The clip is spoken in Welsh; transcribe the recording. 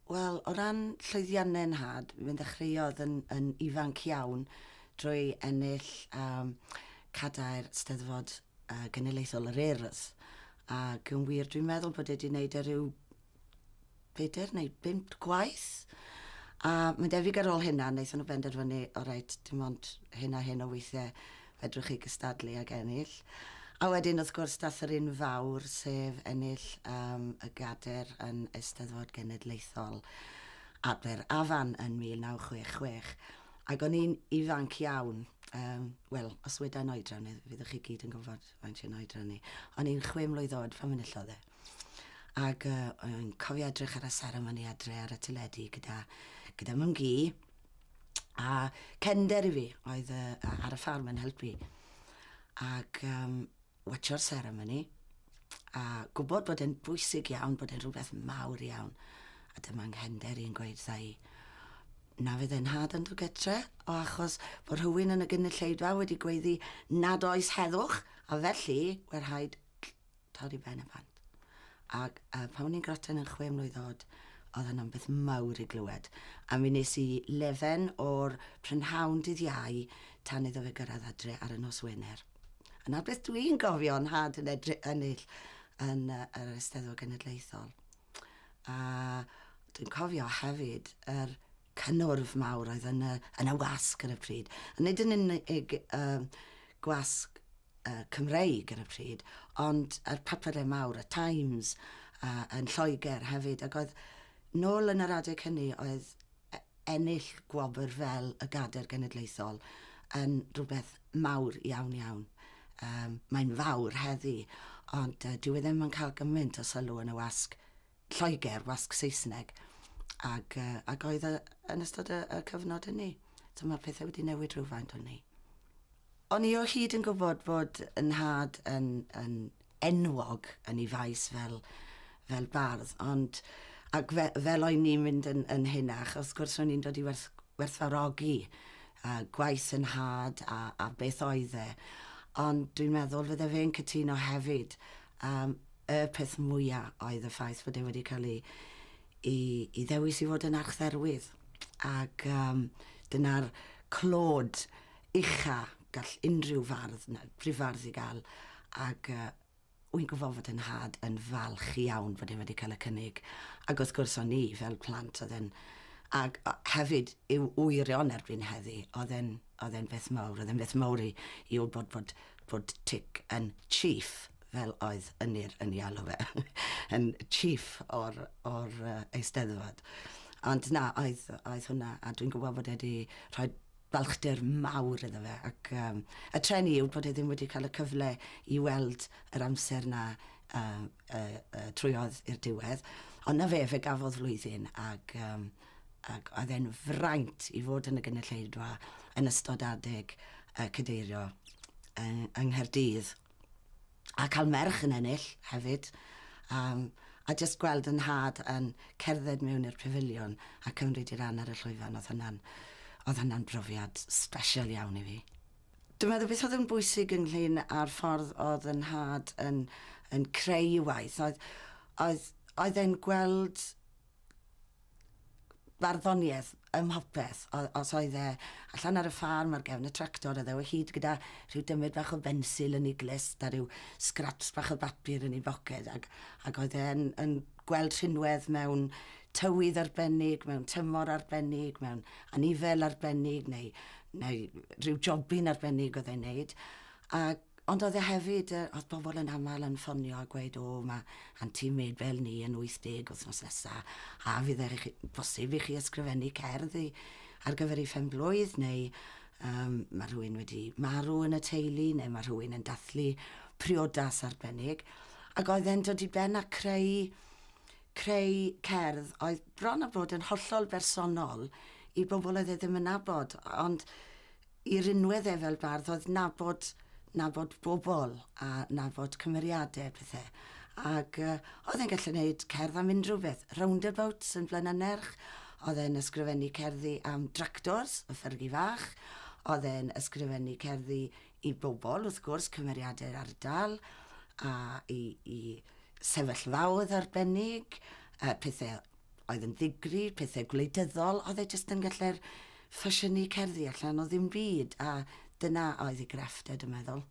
Wel, o ran llwyddiannau 'nhad, mi ddechreuodd yn, yn ifanc iawn drwy ennill um, cadair Steddfod uh, Genedlaethol yr Urdd. Ac yn wir, dwi'n meddwl bod e wedi gwneud e rhyw bedair neu bump gwaith. A mae'n debyg ar ôl hynna, wnaethon nhw benderfynu, o reit, dim ond hyn a hyn o weithiau fedrwch chi gystadlu ag ennill. A wedyn, wrth gwrs, dath yr un fawr, sef ennill um, y gader yn Eisteddfod Genedlaethol Aberafan yn 1966. Ac o'n i'n ifanc iawn, um, wel, os weda'n oedran, fyddwch chi gyd yn gwybod faint yw'n oedran ni. O'n i'n chwe mlwydd oed pan enillodd e. Ac uh, o'n i'n cofio edrych ar y seremoni adre ar y teledu gyda, gyda mymgu. A cender i fi oedd uh, ar y ffarm yn helpu. Ac um, watcho'r seremoni a gwybod bod e'n bwysig iawn, bod e'n rhywbeth mawr iawn. A dyma nghender i'n gweud wrtha i, na fydd e'n nhad yn dod getre, o achos bod rhywun yn y gynulleidfa wedi gweiddi nad oes heddwch, a felly, we'r rhaid torri ben y pant. Ac uh, pan o'n i'n groten yn chwe mlwydd oed, oedd hynna'n beth mawr i glywed. A mi nes i lefen o'r prynhawn dydd Iau tan iddo fe gyrraedd adre ar y nos Wener. A 'na beth dwi'n gofio nhad yn edrych ennill yn uh, yr Eisteddfod Genedlaethol. A dwi'n cofio hefyd yr cynnwrf mawr oedd yn y, yn y wasg ar y pryd. A nid yn unig uh, gwasg uh, Cymreig ar y pryd, ond yr papurau mawr, y Times, uh, yn Lloegr hefyd, ac oedd nôl yn yr adeg hynny oedd e, ennill gwobr fel y Gadair Genedlaethol yn rhywbeth mawr iawn iawn. Um, mae'n fawr heddi, ond uh, dyw e ddim yn cael gymaint o sylw yn y wasg Lloegr, wasg Saesneg, ag, uh, ag oedd y, yn ystod y, y cyfnod hynny. So mae pethau wedi newid rhywfaint o'n ni. O'n i o hyd yn gwybod bod yn nhad yn, yn enwog yn ei faes fel, fel bardd, ond ac fe, fel o'n i'n mynd yn, yn hynach, wrth gwrs o'n i'n dod i werth, werthfawrogi uh, gwaith yn nhad a, a beth oedd e. Ond dwi'n meddwl fydde fe'n cytuno hefyd um, y peth mwyaf oedd y ffaith bod e wedi cael ei, i, i ddewis i fod yn archdderwydd. Ac um, dyna'r clod ucha gall unrhyw fardd, na, prifardd i gael. Ac uh, wy'n gwybod fod yn nhad yn falch iawn fod e wedi cael y cynnig. Ac wrth gwrs o'n i fel plant oedd e'n... Ac hefyd i'w wyrion erbyn heddi, oedd e'n oedd e'n beth mawr, oedd e'n beth mawr i, i wybod bod, bod Tic yn chief fel oedd Ynyr yn ei alw fe, yn chief o'r, or uh, Eisteddfod. Ond na, oedd, oedd hwnna, a dwi'n gwybod bod e wedi rhoi balchder mawr iddo fe. Ac um, y treni yw bod e ddim wedi cael y cyfle i weld yr amser na uh, uh, uh, trwyodd i'r diwedd. Ond na fe, fe gafodd flwyddyn ac, um, ac oedd e'n fraint i fod yn y gynulleidfa yn ystod adeg uh, cadeirio uh, yng Nghaerdydd. A cael merch yn ennill hefyd. Um, a jyst gweld yn nhad yn cerdded mewn i'r pafiliwn a cymryd i ran ar y llwyfan, oedd hynna'n oedd hynna'n brofiad special iawn i fi. Dwi'n meddwl beth oedd yn bwysig ynglyn â'r ffordd oedd yn nhad yn, yn creu ei waith, oedd, oedd, oedd e'n gweld barddoniaeth ym mhopeth. Os oedd e allan ar y ffarm ar gefn y tractor, oedd e o hyd gyda rhyw dymed bach o bensil yn ei glust a rhyw scraps bach o bapur yn ei boced ac, ac oedd e'n yn gweld rhinwedd mewn tywydd arbennig, mewn tymor arbennig, mewn anifel arbennig neu, neu rhyw jobyn arbennig oedd e'n neud. Ac Ond oedd e hefyd, yy, oedd bobl yn aml yn ffonio a gweud, o, mae Anti Mabel ni yn 80 wythnos nesa, a fydd e chi, bosib i chi ysgrifennu cerdd i, ar gyfer ei phen-blwydd, neu um, mae rhywun wedi marw yn y teulu, neu mae rhywun yn dathlu priodas arbennig. Ac oedd e'n dod i ben a creu, creu cerdd oedd bron a bod yn hollol bersonol i bobl oedd e ddim yn nabod, ond I rinwedd e fel bardd oedd nabod, nabod bobl a nabod cymeriadau a pethau. Ac uh, oedd e'n gallu gwneud cerdd am unrhyw beth. Roundabouts yn Blaenynerch, oedd e'n ysgrifennu cerddi am tractors, y ffyrgi fach, oedd e'n ysgrifennu cerddi i bobl, wrth gwrs, cymeriadau'r ardal, a i, i sefyllfaoedd arbennig, uh, pethau. oedd yn ddigri, pethau gwleidyddol, oedd e jyst yn gallu'r ffasiynu cerddi allan o ddim byd, a dyna oedd ei grefft e, dwi'n meddwl.